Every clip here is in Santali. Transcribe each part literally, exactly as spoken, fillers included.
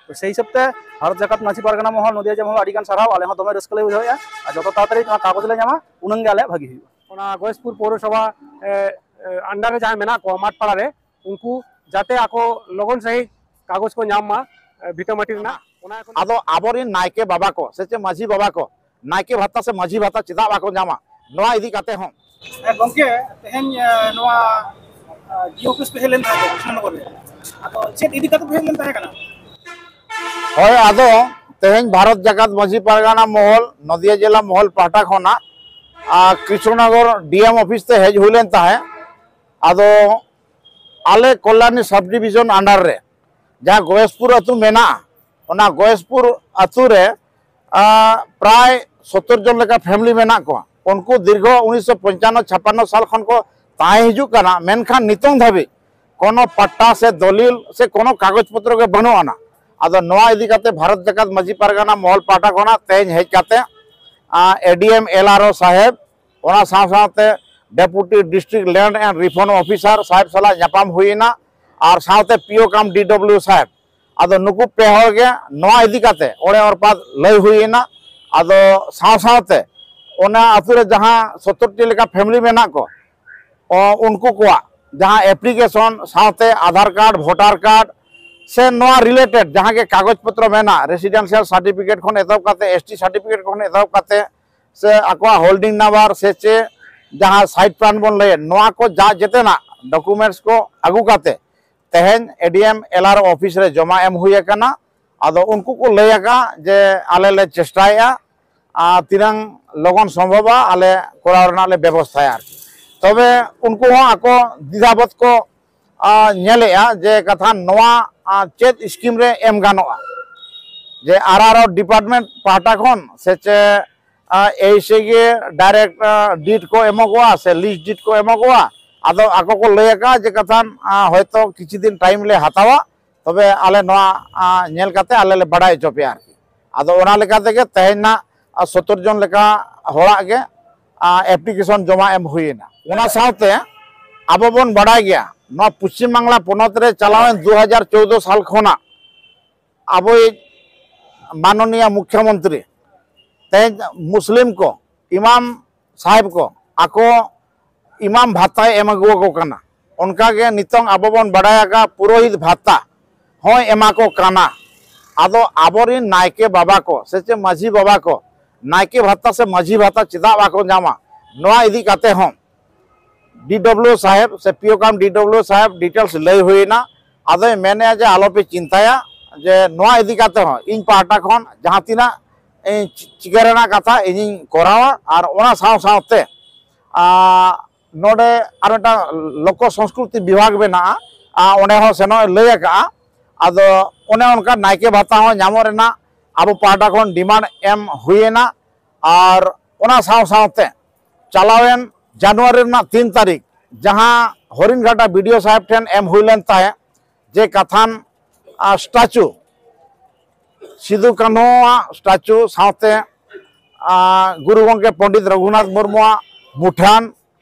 ᱛᱚ, ᱥᱮᱭ ᱦᱤᱥᱟᱹᱵ ᱛᱮ ᱵᱷᱟᱨᱚᱛ ᱡᱟᱠᱟᱛ ᱢᱟᱹᱡᱷᱤ ᱯᱟᱨᱜᱟᱱᱟ ᱢᱚᱦᱚᱞ, ᱱᱚᱫᱤᱭᱟ ᱡᱮᱞᱟ ᱢᱚᱦᱚᱞ ᱟᱹᱰᱤ ᱜᱟᱱ ᱥᱟᱨᱦᱟᱣ᱾ ᱟᱞᱮ ᱦᱚᱸ ᱫᱚᱢᱮ ᱨᱟᱹᱥᱠᱟᱹ ᱞᱮ ᱵᱩᱡᱷᱟᱹᱣᱮᱫᱼᱟ, ᱟᱨ ᱡᱚᱛᱚ ᱛᱟᱲᱟᱛᱟᱲᱤ ᱱᱚᱣᱟ ᱠᱟᱜᱚᱡᱽ ᱞᱮ ᱧᱟᱢᱟ, ᱩᱱᱟᱹᱝ ᱜᱮ ᱟᱞᱮᱭᱟᱜ ᱵᱷᱟᱹᱜᱤ ᱦᱩᱭᱩᱜᱼᱟ᱾ ᱚᱱᱟ ᱜᱚᱭᱮᱥᱯᱩᱨ ᱯᱳᱣᱨᱚᱥᱚᱵᱷᱟ, ᱮ, ᱮ, under ᱨᱮ ᱡᱟᱦᱟᱸᱭ ᱢᱮᱱᱟᱜ ᱠᱚᱣᱟ ᱢᱟᱴᱷ ᱯᱟᱲᱟ ᱨᱮ, ᱩᱱᱠᱩ ᱡᱟᱛᱮ ᱟᱠᱚ ᱞᱚᱜᱚᱱ ᱥᱟᱺᱦᱤᱡ ᱠᱟᱜᱚᱡᱽ ᱠᱚ ᱧᱟᱢ ᱢᱟ, ᱮ, ᱵᱷᱤᱴᱟᱹ ᱢᱟᱹᱴᱤ ᱨᱮᱱᱟᱜ, ᱚᱱᱟ ᱠᱚ ᱟᱫᱚ ᱟᱵᱚᱨᱮᱱ ᱱᱟᱭᱠᱮ ᱵᱟᱵᱟ ᱠᱚ ᱥᱮ ᱪᱮᱫ ᱢᱟᱹᱡᱷᱤ ᱵᱟᱵᱟ ᱠᱚ, ᱱᱟᱭᱠᱮ ᱵᱷᱟᱛᱟ ᱥᱮ ᱢᱟᱹᱡᱷᱤ ᱵᱷᱟᱛᱟ ᱪᱮᱫᱟᱜ ᱵᱟᱠᱚ ᱧᱟᱢᱟ, ᱱᱚᱣᱟ ᱤᱫᱤ ᱠᱟᱛᱮ ᱦᱚᱸ᱾ ᱦᱮᱸ ᱜᱚᱢᱠᱮ, ᱛᱮᱦᱮᱧ, ᱮ, ᱱᱚᱣᱟ, ᱮ, ᱰᱤ ᱚᱯᱷᱤᱥ ᱯᱮ ᱦᱮᱡ ᱞᱮᱱ ᱛᱟᱦᱮᱸ ᱫᱚ ᱠᱨᱤᱥᱱᱚᱱᱚᱜᱚᱨ ᱨᱮ, ᱟᱫᱚ ᱪᱮᱫ ᱤᱫᱤ ᱠᱟᱛᱮ ᱯᱮ ᱦᱮᱡ ᱞᱮᱱ ᱛᱟᱦᱮᱸ ᱠᱟᱱᱟ? ᱦᱳᱭ, ᱟᱫᱚ ᱛᱮᱦᱮᱧ ᱵᱷᱟᱨᱚᱛ ᱡᱟᱠᱟᱛ ᱢᱟᱹᱡᱷᱤ ᱯᱟᱨᱜᱟᱱᱟ ᱢᱚᱦᱚᱞ, ᱱᱚᱫᱤᱭᱟ ᱡᱮᱞᱟ ᱢᱚᱦᱚᱞ ᱯᱟᱦᱴᱟ ᱠᱷᱚᱱᱟᱜ, ᱟᱨ, ᱠᱨᱤᱥᱱᱚᱱᱚᱜᱚᱨ ᱰᱤ ᱮᱢ ᱚᱯᱷᱤᱥ ᱛᱮ ᱦᱮᱡ ᱦᱩᱭ ᱞᱮᱱ ᱛᱟᱦᱮᱸᱫ᱾ ᱟᱫᱚ ᱟᱞᱮ ᱠᱚᱞᱭᱟᱱᱤ ᱥᱟᱵ ᱰᱤᱵᱷᱤᱡᱚᱱ under ᱨᱮ ᱡᱟᱦᱟᱸ ᱜᱚᱭᱮᱥᱯᱩᱨ ᱟᱹᱛᱩ ᱢᱮᱱᱟᱜᱼᱟ, ᱚᱱᱟ ᱜᱚᱭᱮᱥᱯᱩᱨ ᱟᱹᱛᱩ ᱨᱮ, ᱟ, ᱯᱨᱟᱭ ᱥᱚᱛᱛᱚᱨ ᱡᱚᱱ ᱞᱮᱠᱟ family ᱢᱮᱱᱟᱜ ᱠᱚᱣᱟ᱾ ᱩᱱᱠᱩ ᱫᱤᱨᱜᱷᱚ ᱩᱱᱤᱥᱥᱚ ᱯᱚᱧᱪᱟᱱᱱᱚ ᱪᱷᱟᱯᱟᱱᱱᱚ ᱥᱟᱞ ᱠᱷᱚᱱ ᱠᱚ ᱛᱟᱦᱮᱸ ᱦᱤᱡᱩᱜ ᱠᱟᱱᱟ, ᱢᱮᱱᱠᱷᱟᱱ ᱱᱤᱛᱚᱝ ᱫᱷᱟᱹᱵᱤᱡ ᱠᱳᱱᱳ ᱯᱟᱴᱴᱟ ᱥᱮ ᱫᱚᱞᱤᱞ ᱥᱮ ᱠᱳᱱᱳ ᱠᱟᱜᱚᱡᱽ ᱯᱚᱛᱨᱚ ᱜᱮ ᱵᱟᱹᱱᱩᱜ ᱟᱱᱟ᱾ ᱟᱫᱚ ᱱᱚᱣᱟ ᱤᱫᱤ ᱠᱟᱛᱮ ᱵᱷᱟᱨᱚᱛ ᱡᱟᱠᱟᱛ ᱢᱟᱹᱡᱷᱤ ᱯᱟᱨᱜᱟᱱᱟ ᱢᱚᱦᱚᱞ ᱯᱟᱦᱴᱟ ᱠᱷᱚᱱᱟᱜ ᱛᱮᱦᱮᱧ ᱦᱮᱡ ᱠᱟᱛᱮ, ᱟ, ᱮ ᱰᱤ ᱮᱢ, ᱮᱞ ᱟᱨ ᱳ ᱥᱟᱦᱮᱵᱽ, ᱚᱱᱟ ᱥᱟᱶ ᱥᱟᱶᱛᱮ Deputy District Land and Reform Officer ᱥᱟᱦᱮᱵᱽ ᱥᱟᱞᱟᱜ ᱧᱟᱯᱟᱢ ᱦᱩᱭᱮᱱᱟ, ᱟᱨ ᱥᱟᱶᱛᱮ ᱯᱤ ᱳ ᱠᱟᱢ ᱰᱤ ᱰᱚᱵᱽᱞᱤᱭᱩ ᱥᱟᱦᱮᱵᱽ᱾ ᱟᱫᱚ ᱱᱩᱠᱩ ᱯᱮ ᱦᱚᱲ ᱜᱮ ᱱᱚᱣᱟ ᱤᱫᱤ ᱠᱟᱛᱮ ᱚᱲᱮ ᱚᱨᱯᱟᱛ ᱞᱟᱹᱭ ᱦᱩᱭᱮᱱᱟ᱾ ᱟᱫᱚ ᱥᱟᱶ ᱥᱟᱶᱛᱮ ᱚᱱᱟ ᱟᱹᱛᱩ ᱨᱮ ᱡᱟᱦᱟᱸ ᱥᱚᱛᱛᱚᱨ ᱴᱤ ᱞᱮᱠᱟ family ᱢᱮᱱᱟᱜ ᱠᱚ, ᱚ, ᱩᱱᱠᱩ ᱠᱚᱣᱟᱜ ᱡᱟᱦᱟᱸ application ᱥᱟᱶᱛᱮ ᱟᱫᱷᱟᱨ ᱠᱟᱨᱰ, ᱵᱷᱳᱴᱟᱨ ᱠᱟᱨᱰ ᱥᱮ ᱱᱚᱣᱟ related ᱡᱟᱦᱟᱸ ᱜᱮ ᱠᱟᱜᱚᱡᱽ ᱯᱚᱛᱨᱚ ᱢᱮᱱᱟᱜ, residential certificate ᱠᱷᱚᱱ ᱮᱛᱚᱦᱚᱵ ᱠᱟᱛᱮ, S T certificate ᱠᱷᱚᱱ ᱮᱛᱚᱦᱚᱵ ᱠᱟᱛᱮ, ᱥᱮ ᱟᱠᱚᱣᱟᱜ holding number ᱥᱮ ᱪᱮᱫ ᱡᱟᱦᱟᱸ site plan ᱵᱚᱱ ᱞᱟᱹᱭᱮᱫ, ᱱᱚᱣᱟ ᱠᱚ ᱡᱟ ᱡᱮᱛᱮᱱᱟᱜ documents ᱠᱚ ᱟᱹᱜᱩ ᱠᱟᱛᱮ ᱛᱮᱦᱮᱧ ᱮ ᱰᱤ ᱮᱢ ᱮᱞ ᱟᱨ ᱳ ᱚᱯᱷᱤᱥ ᱨᱮ ᱡᱚᱢᱟ ᱮᱢ ᱦᱩᱭ ᱟᱠᱟᱱᱟ᱾ ᱟᱫᱚ ᱩᱱᱠᱩ ᱠᱚ ᱞᱟᱹᱭ ᱟᱠᱟᱫ ᱡᱮ ᱟᱞᱮ ᱞᱮ ᱪᱮᱥᱴᱟᱭᱮᱫᱼᱟ, ᱟᱨ ᱛᱤᱱᱟᱹᱝ ᱞᱚᱜᱚᱱ ᱥᱚᱢᱵᱷᱚᱵᱟ ᱟᱞᱮ ᱠᱚᱨᱟᱣ ᱨᱮᱱᱟᱜ ᱞᱮ ᱵᱮᱵᱚᱥᱛᱷᱟᱭᱟ ᱟᱨᱠᱤ᱾ ᱛᱚᱵᱮ ᱩᱱᱠᱩ ᱦᱚᱸ ᱟᱠᱚ ᱫᱤᱫᱷᱟᱵᱚᱛ ᱠᱚ, ᱟ, ᱧᱮᱞᱮᱫᱼᱟ ᱡᱮ ᱠᱟᱛᱷᱟ ᱱᱚᱣᱟ, ᱟ, ᱪᱮᱫ scheme ᱨᱮ ᱮᱢ ᱜᱟᱱᱚᱜᱼᱟ, ᱡᱮ ᱟᱨ ᱟᱨ ᱳ department ᱯᱟᱦᱴᱟ ᱠᱷᱚᱱ ᱥᱮ ᱪᱮ, ᱟ, ᱮᱭᱥᱮ ᱜᱮ direct, ᱟ, deed ᱠᱚ ᱮᱢᱚᱜᱚᱜᱼᱟ ᱥᱮ lease deed ᱠᱚ ᱮᱢᱚᱜᱚᱜᱼᱟ᱾ ᱟᱫᱚ ᱟᱠᱚ ᱠᱚ ᱞᱟᱹᱭ ᱟᱠᱟᱫᱼᱟ ᱡᱮ ᱠᱟᱛᱷᱟᱱ, ᱟ, ᱦᱚᱭᱛᱚ ᱠᱤᱪᱷᱩ ᱫᱤᱱ time ᱞᱮ ᱦᱟᱛᱟᱣᱟ, ᱛᱚᱵᱮ ᱟᱞᱮ ᱱᱚᱣᱟ, ᱟ, ᱧᱮᱞ ᱠᱟᱛᱮ ᱟᱞᱮ ᱞᱮ ᱵᱟᱰᱟᱭ ᱦᱚᱪᱚ ᱯᱮᱭᱟ ᱟᱨᱠᱤ᱾ ᱟᱫᱚ ᱚᱱᱟ ᱞᱮᱠᱟ ᱛᱮᱜᱮ ᱛᱮᱦᱮᱧ ᱱᱟᱜ, ᱟ, ᱥᱚᱛᱛᱚᱨ ᱡᱚᱱ ᱞᱮᱠᱟ ᱦᱚᱲᱟᱜ ᱜᱮ, ᱟ, application ᱡᱚᱢᱟ ᱮᱢ ᱦᱩᱭᱮᱱᱟ᱾ ᱚᱱᱟ ᱥᱟᱶᱛᱮ ᱟᱵᱚ ᱵᱚᱱ ᱵᱟᱰᱟᱭ ᱜᱮᱭᱟ, ᱱᱚᱣᱟ ᱯᱚᱪᱷᱤᱢ ᱵᱟᱝᱞᱟ ᱯᱚᱱᱚᱛ ᱨᱮ ᱪᱟᱞᱟᱣᱮᱱ ᱫᱩ ᱦᱟᱡᱟᱨ ᱪᱳᱣᱫᱚ ᱥᱟᱞ ᱠᱷᱚᱱᱟᱜ ᱟᱵᱚᱭᱤᱡ ᱢᱟᱱᱚᱱᱤᱭᱟ ᱢᱩᱠᱷᱭᱚᱢᱚᱱᱛᱨᱤ ᱛᱮᱦᱮᱧ ᱢᱩᱥᱞᱤᱢ ᱠᱚ ᱤᱢᱟᱢ ᱥᱟᱦᱮᱵᱽ ᱠᱚ ᱟᱠᱚ ᱤᱢᱟᱢ ᱵᱷᱟᱛᱟᱭ ᱮᱢ ᱟᱹᱜᱩ ᱟᱠᱚ ᱠᱟᱱᱟ᱾ ᱚᱱᱠᱟᱜᱮ ᱱᱤᱛᱚᱝ ᱟᱵᱚ ᱵᱚᱱ ᱵᱟᱰᱟᱭ ᱟᱠᱟᱫ ᱯᱩᱨᱳᱦᱤᱛ ᱵᱷᱟᱛᱟ ᱦᱚᱸᱭ ᱮᱢᱟ ᱠᱚ ᱠᱟᱱᱟ᱾ ᱟᱫᱚ ᱟᱵᱚᱨᱤᱱ ᱱᱟᱭᱠᱮ ᱵᱟᱵᱟ ᱠᱚ ᱥᱮ ᱪᱮᱫ ᱢᱟᱹᱡᱷᱤ ᱵᱟᱵᱟ ᱠᱚ ᱱᱟᱭᱠᱮ ᱵᱷᱟᱛᱟ ᱥᱮ ᱢᱟᱹᱡᱷᱤ ᱵᱷᱟᱛᱟ ᱪᱮᱫᱟᱜ ᱵᱟᱠᱚ ᱧᱟᱢᱟ, ᱱᱚᱣᱟ ᱤᱫᱤ ᱠᱟᱛᱮ ᱦᱚᱸ ᱰᱤᱰᱚᱵᱞᱤᱭᱩ ᱥᱟᱦᱮᱵᱽ ᱥᱮ ᱯᱤᱭᱳ ᱠᱟᱢ ᱰᱤᱰᱚᱵᱞᱤᱭᱩ ᱥᱟᱦᱮᱵᱽ ᱰᱤᱴᱮᱞᱥ ᱞᱟᱹᱭ ᱦᱩᱭᱮᱱᱟ᱾ ᱟᱫᱚᱭ ᱢᱮᱱᱮᱫᱼᱟ ᱡᱮ ᱟᱞᱚᱯᱮ ᱪᱤᱱᱛᱟᱹᱭᱟ, ᱡᱮ ᱱᱚᱣᱟ ᱤᱫᱤ ᱠᱟᱛᱮ ᱦᱚᱸ ᱤᱧ ᱯᱟᱦᱴᱟ ᱠᱷᱚᱱ ᱡᱟᱦᱟᱸ ᱛᱤᱱᱟᱹᱜ ᱤᱧ ᱪᱤ-, ᱪᱤᱠᱟᱹ ᱨᱮᱱᱟᱜ ᱠᱟᱛᱷᱟ ᱤᱧᱤᱧ ᱠᱚᱨᱟᱣᱟ᱾ ᱟᱨ ᱚᱱᱟ ᱥᱟᱶ ᱥᱟᱶᱛᱮ, ᱟᱸ, ᱱᱚᱰᱮ ᱟᱨ ᱢᱤᱫᱴᱟᱝ ᱞᱳᱠᱚ ᱥᱚᱝᱥᱠᱨᱤᱛᱤ ᱵᱤᱵᱷᱟᱜᱽ ᱢᱮᱱᱟᱜᱼᱟ, ᱟᱨ ᱚᱸᱰᱮ ᱦᱚᱸ ᱥᱮᱱᱚᱜ ᱮ ᱞᱟᱹᱭ ᱟᱠᱟᱜᱼᱟ᱾ ᱟᱫᱚ ᱚᱱᱮ ᱚᱱᱠᱟ ᱱᱟᱭᱠᱮ ᱵᱷᱟᱛᱟ ᱦᱚᱸ ᱧᱟᱢᱚᱜ ᱨᱮᱱᱟᱜ ᱟᱵᱚ ᱯᱟᱦᱴᱟ ᱠᱷᱚᱱ ᱰᱤᱢᱟᱱᱰ ᱮᱢ ᱦᱩᱭᱮᱱᱟ᱾ ᱟᱨ ᱚᱱᱟ ᱥᱟᱶ ᱥᱟᱶᱛᱮ ᱪᱟᱞᱟᱣᱮᱱ ᱡᱟᱱᱩᱣᱟᱨᱤ ᱨᱮᱱᱟᱜ ᱛᱤᱱ ᱛᱟᱹᱨᱤᱠᱷ ᱡᱟᱦᱟᱸ ᱦᱚᱨᱤᱱᱜᱷᱟᱴᱟ ᱵᱤᱰᱤᱳ ᱥᱟᱦᱮᱵᱽ ᱴᱷᱮᱱ ᱮᱢ ᱦᱩᱭ ᱞᱮᱱ ᱛᱟᱦᱮᱸᱫ, ᱡᱮ ᱠᱟᱛᱷᱟᱱ, ᱟ, ᱥᱴᱟᱪᱩ ᱥᱤᱫᱩ ᱠᱟᱹᱱᱦᱩᱣᱟᱜ ᱥᱴᱟᱪᱩ ᱥᱟᱶᱛᱮ, ᱟ, ᱜᱩᱨᱩ ᱜᱚᱢᱠᱮ ᱯᱚᱱᱰᱤᱛ ᱨᱚᱜᱷᱩᱱᱟᱛᱷ ᱢᱩᱨᱢᱩᱣᱟᱜ ᱢᱩᱴᱷᱟᱹᱱ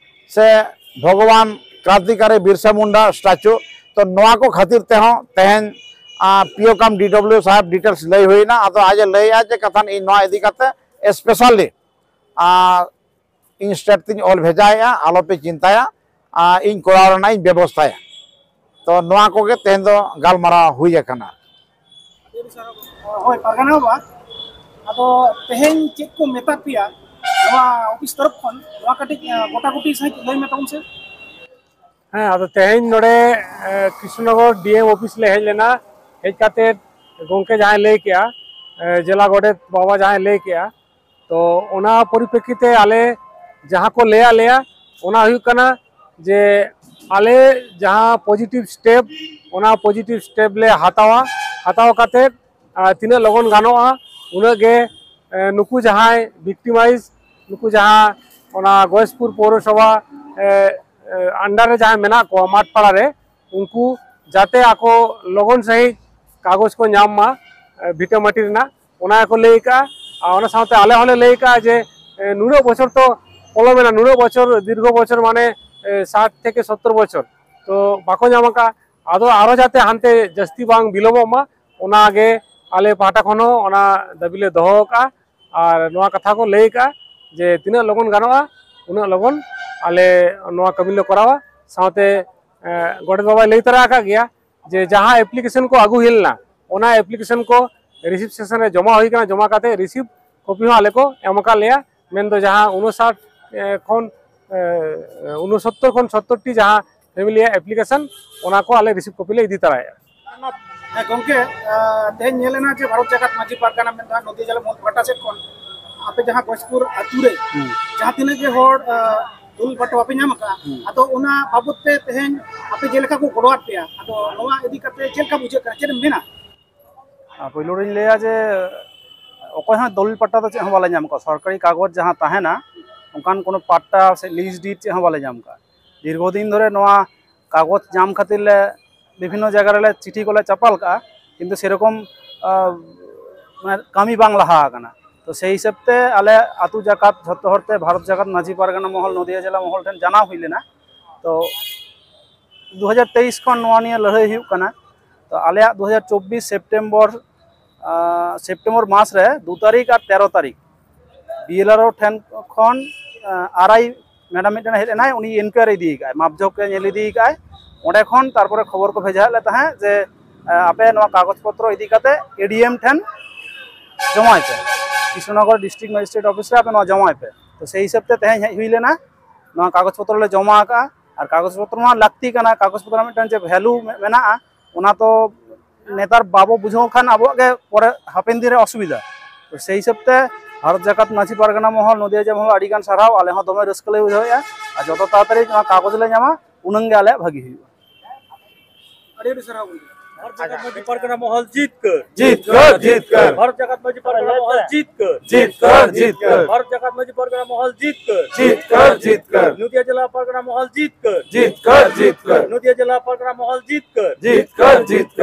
ᱥᱮ ᱵᱷᱚᱜᱚᱵᱟᱱ ᱠᱨᱟᱱᱛᱤᱠᱟᱨᱤ ᱵᱤᱨᱥᱟ ᱢᱩᱱᱰᱟ ᱥᱴᱟᱪᱩ᱾ ᱛᱚ ᱱᱚᱣᱟ ᱠᱚ ᱠᱷᱟᱹᱛᱤᱨ ᱛᱮᱦᱚᱸ ᱛᱮᱦᱮᱧ, ᱟ, ᱯᱤᱭᱳ ᱠᱟᱢ ᱰᱤᱰᱚᱵᱞᱤᱭᱩ ᱥᱟᱦᱮᱵᱽ ᱰᱤᱴᱮᱞᱥ ᱞᱟᱹᱭ ᱦᱩᱭᱱᱟ᱾ ᱟᱫᱚ ᱟᱡ ᱮ ᱞᱟᱹᱭᱮᱜᱼᱟ ᱡᱮ ᱠᱟᱛᱷᱟᱱ ᱤᱧ ᱱᱚᱣᱟ ᱤᱫᱤ ᱠᱟᱛᱮ ᱥᱯᱮᱥᱟᱞᱤ, ᱟ, ᱤᱧ ᱥᱴᱮᱴ ᱛᱤᱧ ᱚᱞ ᱵᱷᱮᱡᱟᱭᱮᱜᱼᱟ, ᱟᱞᱚᱯᱮ ᱪᱤᱱᱛᱟᱹᱭᱟ, ᱟ, ᱤᱧ ᱠᱚᱨᱟᱣ ᱨᱮᱱᱟᱜ ᱤᱧ ᱵᱮᱵᱚᱥᱛᱷᱟᱭᱟ᱾ ᱛᱚ ᱱᱚᱣᱟ ᱠᱚᱜᱮ ᱛᱮᱦᱮᱧ ᱫᱚ ᱜᱟᱞᱢᱟᱨᱟᱣ ᱦᱩᱭ ᱟᱠᱟᱱᱟ᱾ ᱦᱳᱭ, ᱯᱟᱨᱜᱟᱱᱟ ᱵᱟᱵᱟ, ᱟᱫᱚ ᱛᱮᱦᱮᱧ ᱪᱮᱫ ᱠᱚ ᱢᱮᱛᱟ ᱯᱮᱭᱟ ᱱᱚᱣᱟ ᱚᱯᱷᱤᱥ ᱛᱚᱨᱚᱯ ᱠᱷᱚᱱ? ᱱᱚᱣᱟ ᱠᱟᱹᱴᱤᱡ, ᱮ, ᱜᱚᱴᱟᱜᱩᱴᱤ ᱥᱟᱺᱦᱤᱡ ᱞᱟᱹᱭ ᱢᱮ ᱛᱟᱵᱚᱱ ᱥᱮ᱾ ᱦᱮᱸ, ᱟᱫᱚ ᱛᱮᱦᱮᱧ ᱱᱚᱰᱮ, ᱮ, ᱠᱨᱤᱥᱱᱚᱱᱚᱜᱚᱨ ᱰᱤ ᱮᱢ ᱚᱯᱷᱤᱥ ᱞᱮ ᱦᱮᱡ ᱞᱮᱱᱟ᱾ ᱦᱮᱡ ᱠᱟᱛᱮ ᱜᱚᱢᱠᱮ ᱡᱟᱦᱟᱸᱭ ᱞᱟᱹᱭ ᱠᱮᱜᱼᱟ, ᱮ, ᱡᱮᱞᱟ ᱜᱚᱰᱮᱛ ᱵᱟᱵᱟ ᱡᱟᱦᱟᱸᱭ ᱞᱟᱹᱭ ᱠᱮᱜᱼᱟ, ᱛᱚ ᱚᱱᱟ ᱯᱚᱨᱤᱯᱨᱮᱠᱠᱷᱤᱛᱮ ᱟᱞᱮ ᱡᱟᱦᱟᱸ ᱠᱚ ᱞᱟᱹᱭᱟᱫ ᱞᱮᱭᱟ, ᱚᱱᱟ ᱦᱩᱭᱩᱜ ᱠᱟᱱᱟ ᱡᱮ ᱟᱞᱮ ᱡᱟᱦᱟᱸ ᱯᱚᱡᱤᱴᱤᱵᱷ ᱥᱴᱮᱯ, ᱚᱱᱟ ᱯᱚᱡᱤᱴᱤᱵᱷ ᱥᱴᱮᱯ ᱞᱮ ᱦᱟᱛᱟᱣᱟ᱾ ᱦᱟᱛᱟᱣ ᱠᱟᱛᱮ, ᱟᱨ, ᱛᱤᱱᱟᱹᱜ ᱞᱚᱜᱚᱱ ᱜᱟᱱᱚᱜᱼᱟ, ᱩᱱᱟᱹᱜ ᱜᱮ, ᱮ, ᱱᱩᱠᱩ ᱡᱟᱦᱟᱸᱭ ᱵᱷᱤᱠᱴᱤᱢᱟᱭᱤᱡᱽ, ᱱᱩᱠᱩ ᱡᱟᱦᱟᱸ ᱚᱱᱟ ᱜᱚᱭᱮᱥᱯᱩᱨ ᱯᱳᱣᱨᱚᱥᱚᱵᱷᱟ, ᱮ, ᱮ, ᱟᱱᱰᱟᱨ ᱨᱮ ᱡᱟᱦᱟᱸᱭ ᱢᱮᱱᱟᱜ ᱠᱚᱣᱟ ᱢᱟᱴᱷᱯᱟᱲᱟ ᱨᱮ, ᱩᱱᱠᱩ ᱡᱟᱛᱮ ᱟᱠᱚ ᱞᱚᱜᱚᱱ ᱥᱟᱺᱦᱤᱡ ᱠᱟᱜᱚᱡᱽ ᱠᱚ ᱧᱟᱢ ᱢᱟ, ᱮ, ᱵᱷᱤᱴᱟᱹ ᱢᱟᱹᱴᱤ ᱨᱮᱱᱟᱜ, ᱚᱱᱟ ᱜᱮᱠᱚ ᱞᱟᱹᱭ ᱠᱟᱜᱼᱟ᱾ ᱟᱨ ᱚᱱᱟ ᱥᱟᱶᱛᱮ ᱟᱞᱮ ᱦᱚᱸᱞᱮ ᱞᱟᱹᱭ ᱠᱟᱜᱼᱟ ᱡᱮ, ᱮ, ᱱᱩᱱᱟᱹᱜ ᱵᱚᱪᱷᱚᱨ ᱛᱚ ᱯᱚᱞᱚᱢᱮᱱᱟ, ᱱᱩᱱᱟᱹᱜ ᱵᱚᱪᱷᱚᱨ, ᱫᱤᱨᱜᱷᱚ ᱵᱚᱪᱷᱚᱨ, ᱢᱟᱱᱮ, ᱮ, ᱥᱟᱴ ᱛᱷᱮᱠᱮ ᱥᱚᱛᱛᱚᱨ ᱵᱚᱪᱷᱚᱨ ᱛᱚ ᱵᱟᱠᱚ ᱧᱟᱢ ᱟᱠᱟᱫᱼᱟ᱾ ᱟᱫᱚ ᱟᱨᱚ ᱡᱟᱛᱮ ᱦᱟᱱᱛᱮ ᱡᱟᱹᱥᱛᱤ ᱵᱟᱝ ᱵᱤᱞᱚᱢᱚᱜ ᱢᱟ, ᱚᱱᱟᱜᱮ ᱟᱞᱮ ᱯᱟᱦᱴᱟ ᱠᱷᱚᱱ ᱦᱚᱸ ᱚᱱᱟ ᱫᱟᱹᱵᱤ ᱞᱮ ᱫᱚᱦᱚ ᱟᱠᱟᱫᱼᱟ᱾ ᱟᱨ ᱱᱚᱣᱟ ᱠᱟᱛᱷᱟ ᱠᱚ ᱞᱟᱹᱭ ᱟᱠᱟᱫᱼᱟ ᱡᱮ ᱛᱤᱱᱟᱹᱜ ᱞᱚᱜᱚᱱ ᱜᱟᱱᱚᱜᱼᱟ ᱩᱱᱟᱹᱜ ᱞᱚᱜᱚᱱ ᱟᱞᱮ ᱱᱚᱣᱟ ᱠᱟᱹᱢᱤ ᱞᱮ ᱠᱚᱨᱟᱣᱟ᱾ ᱥᱟᱶᱛᱮ ᱜᱚᱰᱮᱛ ᱵᱟᱵᱟᱭ ᱞᱟᱹᱭ ᱛᱚᱨᱟ ᱟᱠᱟᱫ ᱜᱮᱭᱟ ᱡᱮ ᱡᱟᱦᱟᱸ ᱮᱯᱞᱤᱠᱮᱥᱚᱱ ᱠᱚ ᱟᱹᱜᱩ ᱦᱩᱭ ᱞᱮᱱᱟ, ᱚᱱᱟ ᱮᱯᱞᱤᱠᱮᱥᱚᱱ ᱠᱚ ᱨᱤᱥᱤᱵᱷ ᱥᱮᱥᱚᱱ ᱨᱮ ᱡᱚᱢᱟ ᱦᱩᱭ ᱟᱠᱟᱱᱟ᱾ ᱡᱚᱢᱟ ᱠᱟᱛᱮ ᱨᱤᱥᱤᱵᱷ ᱠᱚᱯᱤ ᱦᱚᱸ ᱟᱞᱮ ᱠᱚ ᱮᱢ ᱟᱠᱟᱫ ᱞᱮᱭᱟ᱾ ᱢᱮᱱᱫᱚ ᱡᱟᱦᱟᱸ ᱩᱱᱩᱥᱟᱴ ᱠᱷᱚᱱ ᱩᱱᱩᱥᱚᱛᱛᱚᱨ ᱠᱷᱚᱱ ᱥᱚᱛᱛᱚᱨ ᱴᱤ ᱡᱟᱦᱟᱸ ᱯᱷᱮᱢᱤᱞᱤᱭᱟᱜ ᱮᱯᱞᱤᱠᱮᱥᱚᱱ, ᱚᱱᱟ ᱠᱚ ᱟᱞᱮ ᱨᱤᱥᱤᱵᱷ ᱠᱚᱯᱤ ᱞᱮ ᱤᱫᱤ ᱛᱟᱨᱟᱭᱮᱫᱼᱟ᱾ ᱦᱮᱸ ᱜᱚᱢᱠᱮ, ᱛᱮᱦᱮᱧ ᱧᱮᱞ ᱮᱱᱟ ᱡᱮ ᱵᱷᱟᱨᱚᱛ ᱡᱟᱠᱟᱛ ᱢᱟᱹᱡᱷᱤ ᱯᱟᱨᱜᱟᱱᱟ ᱢᱮᱱᱫᱟ ᱱᱚᱫᱤᱭᱟ ᱡᱮᱞᱟ ᱢᱚᱦᱚᱞ ᱯᱟᱦᱴᱟ ᱥᱮᱫ ᱠᱷᱚᱱ ᱟᱯᱮ ᱡᱟᱦᱟᱸ ᱜᱚᱡᱽᱯᱩᱨ ᱟᱹᱛᱩ ᱨᱮ ᱡᱟᱦᱟᱸ ᱛᱤᱱᱟᱹᱜ ᱜᱮ ᱦᱚᱲ ᱫᱩᱞ ᱯᱟᱴᱚ ᱵᱟᱯᱮ ᱧᱟᱢ ᱟᱠᱟᱫᱼᱟ, ᱟᱫᱚ ᱚᱱᱟ ᱵᱟᱵᱚᱫ ᱛᱮ ᱛᱮᱦᱮᱧ ᱟᱯᱮ ᱡᱮᱞᱮᱠᱟ ᱠᱚ ᱜᱚᱲᱚᱣᱟᱫ ᱯᱮᱭᱟ, ᱟᱫᱚ ᱱᱚᱣᱟ ᱤᱫᱤ ᱠᱟᱛᱮ ᱪᱮᱫ ᱞᱮᱠᱟ ᱵᱩᱡᱷᱟᱹᱜ ᱠᱟᱱᱟ, ᱪᱮᱫ ᱮᱢ ᱢᱮᱱᱟ? ᱯᱳᱭᱞᱳ ᱨᱤᱧ ᱞᱟᱹᱭᱟ ᱡᱮ ᱚᱠᱚᱭ ᱦᱚᱸ ᱫᱚᱞᱤᱞ ᱯᱟᱴᱟ ᱫᱚ ᱪᱮᱫ ᱦᱚᱸ ᱵᱟᱞᱮ ᱧᱟᱢ ᱠᱟᱜᱼᱟ᱾ ᱥᱚᱨᱠᱟᱨᱤ ᱠᱟᱜᱚᱡᱽ ᱡᱟᱦᱟᱸ ᱛᱟᱦᱮᱱᱟ, ᱚᱱᱠᱟᱱ ᱠᱳᱱᱳ ᱯᱟᱴᱟ ᱥᱮ ᱞᱤᱡᱽ ᱰᱤᱰ ᱪᱮᱫ ᱦᱚᱸ ᱵᱟᱞᱮ ᱧᱟᱢ ᱠᱟᱜᱼᱟ᱾ ᱫᱤᱨᱜᱷᱚ ᱫᱤᱱ ᱫᱷᱚᱨᱮ ᱱᱚᱣᱟ ᱠᱟᱜᱚᱡᱽ ᱧᱟᱢ ᱠᱷᱟᱹᱛᱤᱨ ᱞᱮ ᱵᱤᱵᱷᱤᱱᱱᱚ ᱡᱟᱭᱜᱟ ᱨᱮᱞᱮ ᱪᱤᱴᱷᱤ ᱠᱚᱞᱮ ᱪᱟᱯᱟᱞ ᱠᱟᱜᱼᱟ, ᱠᱤᱱᱛᱩ ᱥᱮᱨᱚᱠᱚᱢ ᱠᱟᱹᱢᱤ ᱵᱟᱝ ᱞᱟᱦᱟ ᱟᱠᱟᱱᱟ᱾ ᱛᱚ ᱥᱮᱭ ᱦᱤᱥᱟᱹᱵ ᱛᱮ ᱟᱞᱮ ᱟᱹᱛᱩ ᱡᱟᱠᱟᱛ ᱡᱷᱚᱛᱚ ᱦᱚᱲ ᱛᱮ ᱵᱷᱟᱨᱚᱛ ᱡᱟᱠᱟᱛ ᱢᱟᱹᱡᱷᱤ ᱯᱟᱨᱜᱟᱱᱟ ᱢᱚᱦᱚᱞ ᱱᱚᱫᱤᱭᱟ ᱡᱮᱞᱟ ᱢᱚᱦᱚᱞ ᱴᱷᱮᱱ ᱡᱟᱱᱟᱣ ᱦᱩᱭ ᱞᱮᱱᱟ᱾ ᱛᱚ ᱫᱩ ᱦᱟᱡᱟᱨ ᱛᱮᱭᱤᱥ ᱠᱷᱚᱱ ᱱᱚᱣᱟ ᱱᱤᱭᱮ ᱞᱟᱹᱲᱦᱟᱹᱭ ᱦᱩᱭᱩᱜ ᱠᱟᱱᱟ᱾ ᱛᱚ ᱟᱞᱮᱭᱟᱜ ᱫᱩ ᱦᱟᱡᱟᱨ ᱪᱚᱵᱵᱤᱥ ᱥᱮᱯᱴᱮᱢᱵᱚᱨ ᱥᱮᱯᱴᱮᱢᱵᱚᱨ ᱢᱟᱥ ᱨᱮ ᱫᱩ ᱛᱟᱹᱨᱤᱠᱷ ᱟᱨ ᱛᱮᱨᱚ ᱛᱟᱹᱨᱤᱠᱷ ᱵᱤ ᱮᱞ ᱟᱨ ᱳ ᱴᱷᱮᱱ ᱠᱷᱚᱱ ᱟᱨ ᱟᱭ ᱢᱮᱰᱟᱢ ᱢᱤᱫᱴᱮᱱ ᱦᱮᱡ ᱞᱮᱱᱟᱭ, ᱩᱱᱤ ᱤᱱᱠᱣᱟᱭᱨᱤ ᱤᱫᱤ ᱠᱟᱜᱼᱟᱭ, ᱢᱟᱯ ᱡᱳᱜ ᱮ ᱧᱮᱞ ᱤᱫᱤ ᱠᱟᱜᱼᱟᱭ᱾ ᱚᱸᱰᱮ ᱠᱷᱚᱱ ᱛᱟᱨᱯᱚᱨᱮ ᱠᱷᱚᱵᱚᱨ ᱠᱚ ᱵᱷᱮᱡᱟᱭᱮᱫ ᱞᱮ ᱛᱟᱦᱮᱸᱫ ᱡᱮ ᱟᱯᱮ ᱱᱚᱣᱟ ᱠᱟᱜᱚᱡᱽ ᱯᱚᱛᱨᱚ ᱤᱫᱤ ᱠᱟᱛᱮ ᱮ ᱰᱤ ᱮᱢ ᱴᱷᱮᱱ ᱡᱚᱢᱟᱭ ᱯᱮ, ᱠᱨᱤᱥᱱᱚᱱᱚᱜᱚᱨ ᱰᱤᱥᱴᱨᱤᱠᱴ ᱢᱮᱡᱤᱥᱴᱨᱮᱴ ᱚᱯᱷᱤᱥ ᱨᱮ ᱟᱯᱮ ᱱᱚᱣᱟ ᱡᱚᱢᱟᱭ ᱯᱮ᱾ ᱛᱚ ᱥᱮᱭ ᱦᱤᱥᱟᱹᱵ ᱛᱮ ᱛᱮᱦᱮᱧ ᱦᱮᱡ ᱦᱩᱭ ᱞᱮᱱᱟ, ᱱᱚᱣᱟ ᱠᱟᱜᱚᱡᱽ ᱯᱚᱛᱨᱚ ᱞᱮ ᱡᱚᱢᱟ ᱟᱠᱟᱫᱼᱟ᱾ ᱟᱨ ᱠᱟᱜᱚᱡᱽ ᱯᱚᱛᱨᱚ ᱱᱚᱣᱟ ᱞᱟᱹᱠᱛᱤ ᱠᱟᱱᱟ, ᱠᱟᱜᱚᱡᱽ ᱯᱚᱛᱨᱚ ᱨᱮᱱᱟᱜ ᱢᱤᱫᱴᱟᱝ ᱡᱮ ᱵᱷᱮᱞᱩ ᱢᱮᱱᱟᱜᱼᱟ, ᱚᱱᱟ ᱛᱚ ᱱᱮᱛᱟᱨ ᱵᱟᱵᱚ ᱵᱩᱡᱷᱟᱹᱣ ᱠᱷᱟᱱ ᱟᱵᱚᱣᱟᱜ ᱜᱮ ᱯᱚᱨᱮ ᱦᱟᱯᱮᱱ ᱫᱤᱱ ᱨᱮ ᱚᱥᱩᱵᱤᱫᱷᱟ᱾ ᱛᱚ ᱥᱮᱭ ᱦᱤᱥᱟᱹᱵ ᱛᱮ ᱵᱷᱟᱨᱚᱛ ᱡᱟᱠᱟᱛ ᱢᱟᱹᱡᱷᱤ ᱯᱟᱨᱜᱟᱱᱟ ᱢᱚᱦᱚᱞ, ᱱᱚᱫᱤᱭᱟ ᱡᱮᱞᱟ ᱢᱚᱦᱚᱞ ᱟᱹᱰᱤ ᱜᱟᱱ ᱥᱟᱨᱦᱟᱣ᱾ ᱟᱞᱮ ᱦᱚᱸ ᱫᱚᱢᱮ ᱨᱟᱹᱥᱠᱟᱹ ᱞᱮ ᱵᱩᱡᱷᱟᱹᱣᱮᱫᱼᱟ, ᱟᱨ ᱡᱚᱛᱚ ᱛᱟᱲᱟᱛᱟᱲᱤ ᱱᱚᱣᱟ ᱠᱟᱜᱚᱡᱽ ᱞᱮ ᱧᱟᱢᱟ, ᱩᱱᱟᱹᱝ ᱜᱮ ᱟᱞᱮᱭᱟᱜ ᱵᱷᱟᱹᱜᱤ ᱦᱩᱭᱩᱜᱼᱟ᱾ ᱟᱹᱰᱤ ᱟᱹᱰᱤ ᱥᱟᱨᱦᱟᱣ ᱜᱚᱢᱠᱮ᱾ ᱵᱷᱟᱨᱚᱛ ᱡᱟᱠᱟᱛ ᱢᱟᱹᱡᱷᱤ ᱯᱟᱨᱜᱟᱱᱟ ᱢᱚᱦᱚᱞ ᱡᱤᱛᱠᱟᱹᱨ᱾ ᱡᱤᱛᱠᱟᱹᱨ, ᱡᱤᱛᱠᱟᱹᱨ᱾ ᱵᱷᱟᱨᱚᱛ ᱡᱟᱠᱟᱛ ᱢᱟᱹᱡᱷᱤ ᱯᱟᱨᱜᱟᱱᱟ ᱢᱚᱦᱚᱞ ᱡᱤᱛᱠᱟᱹᱨ᱾ ᱡᱤᱛᱠᱟᱹᱨ, ᱡᱤᱛᱠᱟᱹᱨ᱾ ᱵᱷᱟᱨᱚᱛ ᱡᱟᱠᱟᱛ ᱢᱟᱹᱡᱷᱤ ᱯᱟᱨᱜᱟᱱᱟ ᱢᱚᱦᱚᱞ ᱡᱤᱛᱠᱟᱹᱨ᱾ ᱡᱤᱛᱠᱟᱹᱨ, ᱡᱤᱛᱠᱟᱹᱨ᱾ ᱱᱚᱫᱤᱭᱟ ᱡᱮᱞᱟ ᱯᱟᱨᱜᱟᱱᱟ ᱢᱚᱦᱚᱞ ᱡᱤᱛᱠᱟᱹᱨ᱾ ᱡᱤᱛᱠᱟᱹᱨ, ᱡᱤᱛᱠᱟᱹᱨ᱾ ᱱᱚᱫᱤᱭᱟ ᱡᱮᱞᱟ ᱯᱟᱨᱜᱟᱱᱟ ᱢᱚᱦᱚᱞ ᱡᱤᱛᱠᱟᱹᱨ᱾ ᱡᱤᱛᱠᱟᱹᱨ, ᱡᱤᱛᱠᱟᱹᱨ᱾